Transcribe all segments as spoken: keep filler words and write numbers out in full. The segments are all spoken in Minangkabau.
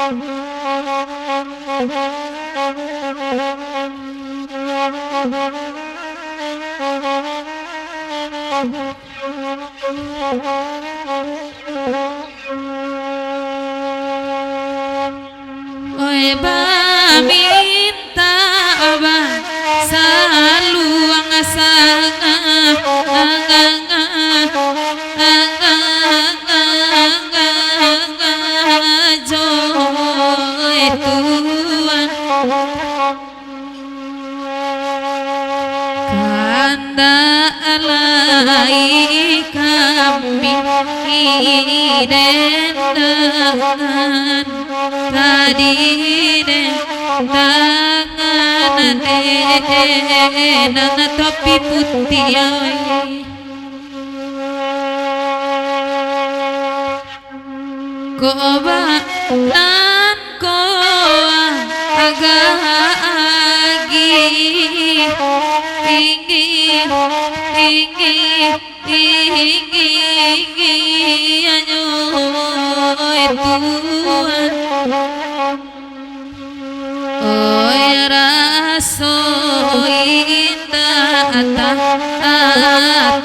Oi, bamintak, ba saluang sangah, jo Tuhan. Kandak lai kami den dangan, tadi den dangan dek nan topi putiah. Ko ba nan ko agak agi, tinggi, tinggi, tinggi, anyo Tuhan. Oi, raso indak ta-,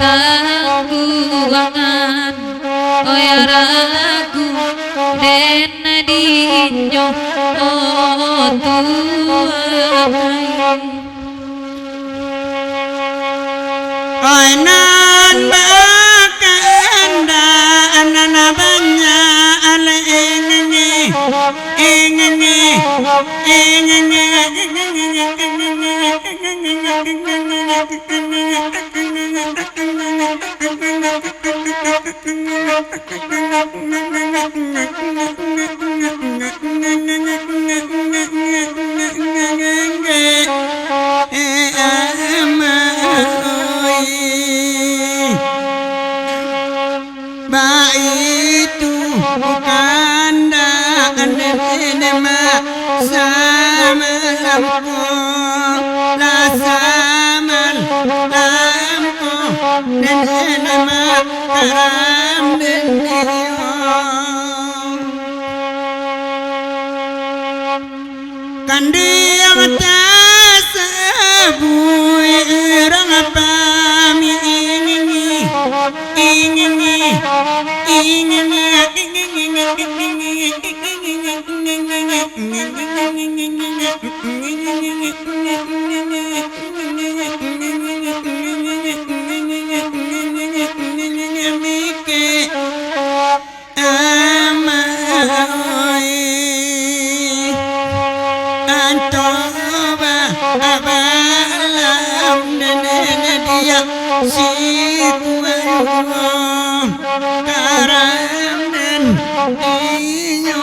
tangguangan. Oi, ragu den dinyo, oh, Tuhan. Oi, nan bakandak, nan banyak alai ingenge, ingenge, ingenge. Baitu kandak den mak, samalam ko lah samalam ko den mak, karam den iyo. Kandiang tasabuik urang pami, ingin, ingin, ingin, Ama oi, anto ba-, balam den diak si kuaruo, karam den inyo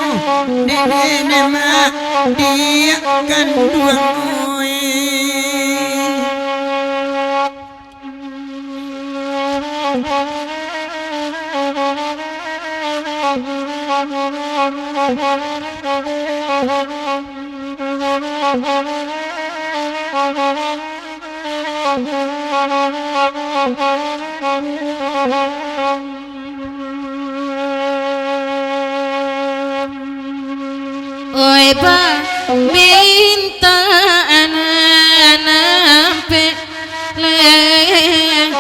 den mak diak kanduang oi. Oi, pamintaan ampek le-,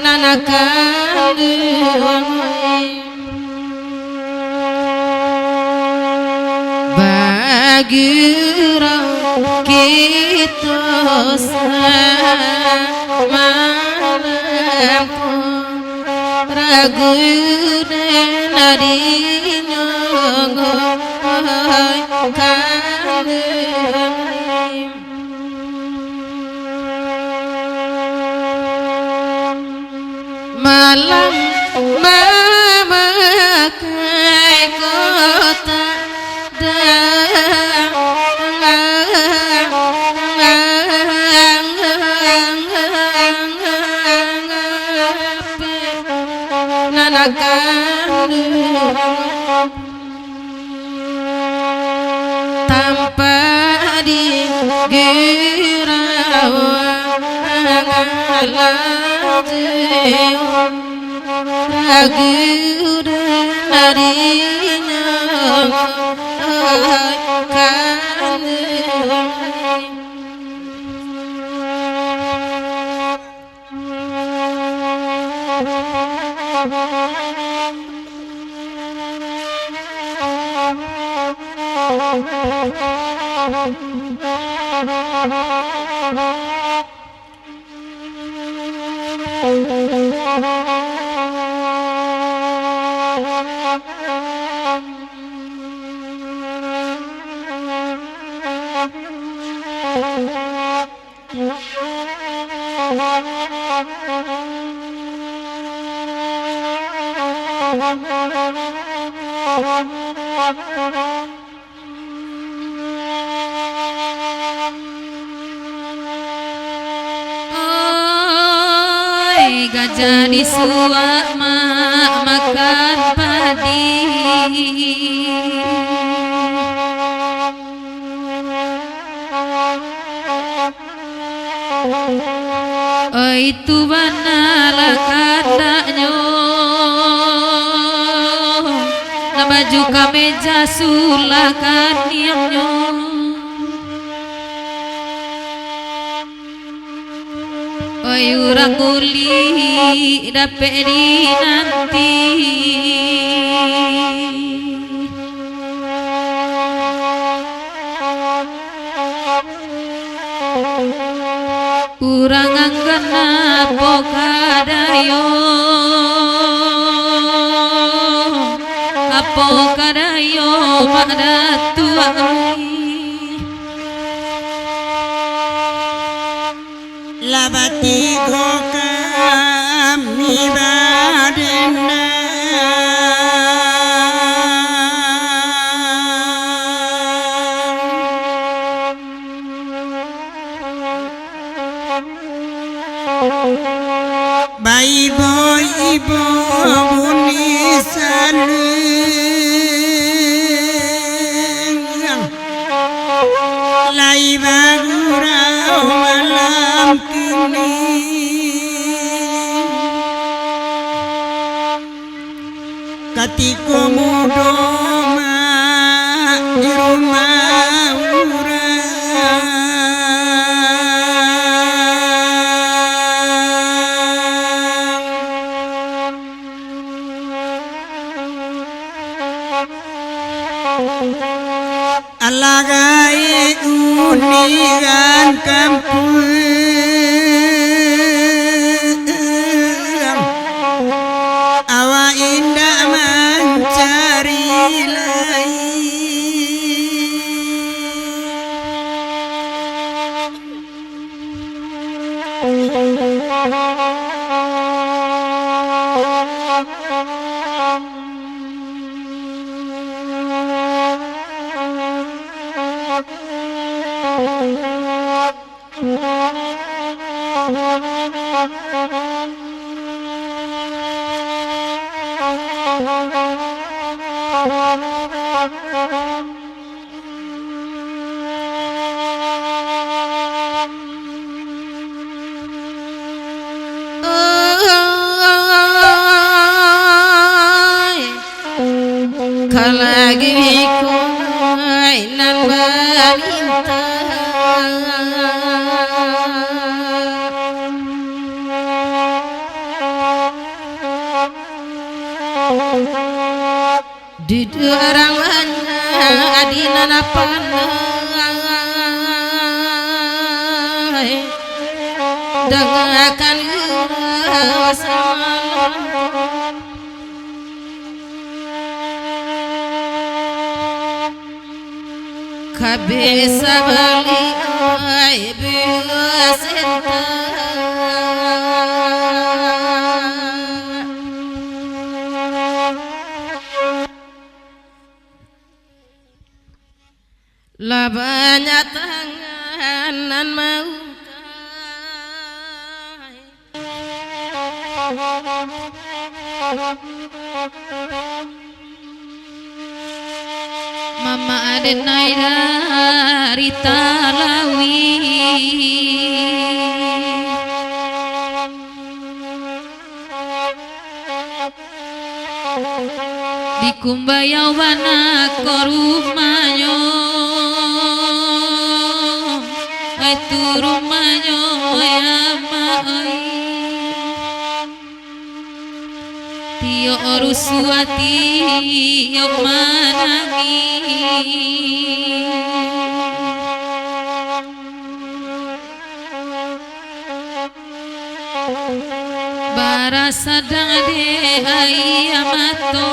nan akan duo. Bagurau kito samalam ko, ragu den dinyo, oi, kanduang. Malam mamakai kotak dapek, nan akan Tampak di gurau Oi, gajah disuak mak makan padi. Oi, tu bana lah kandaknyo, nan baju kameja sulah kaniangnyo. Oi, urang buliah dapek dinanti. Urang anggan apo kadayo, apo kadayo, Mak Datuak ai. Lah batigo kami badendang. Baibo-ibo bunyi saluang. Lai bagurau malam kini. Katiko mudo mak di rumah urang. Alah gaek unian kampuang, awak indak mancari lai. Kalagi kuai nan balintang. Duduak ranganyo adi nan apan ai, dangakan urang samalam. Kabeh sabalik ai buah sentak. Lah banyak tangan nan maungkai. Mamak aden ai dari Talawi. Dikumbayau bana ko rumahnyo, ai tu rumahnyo, ai amak ai. Tiok rusuah, tiok manangih. Barasadang dek aia mato,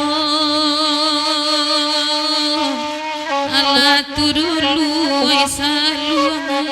alah tu dulu ai saluang ai.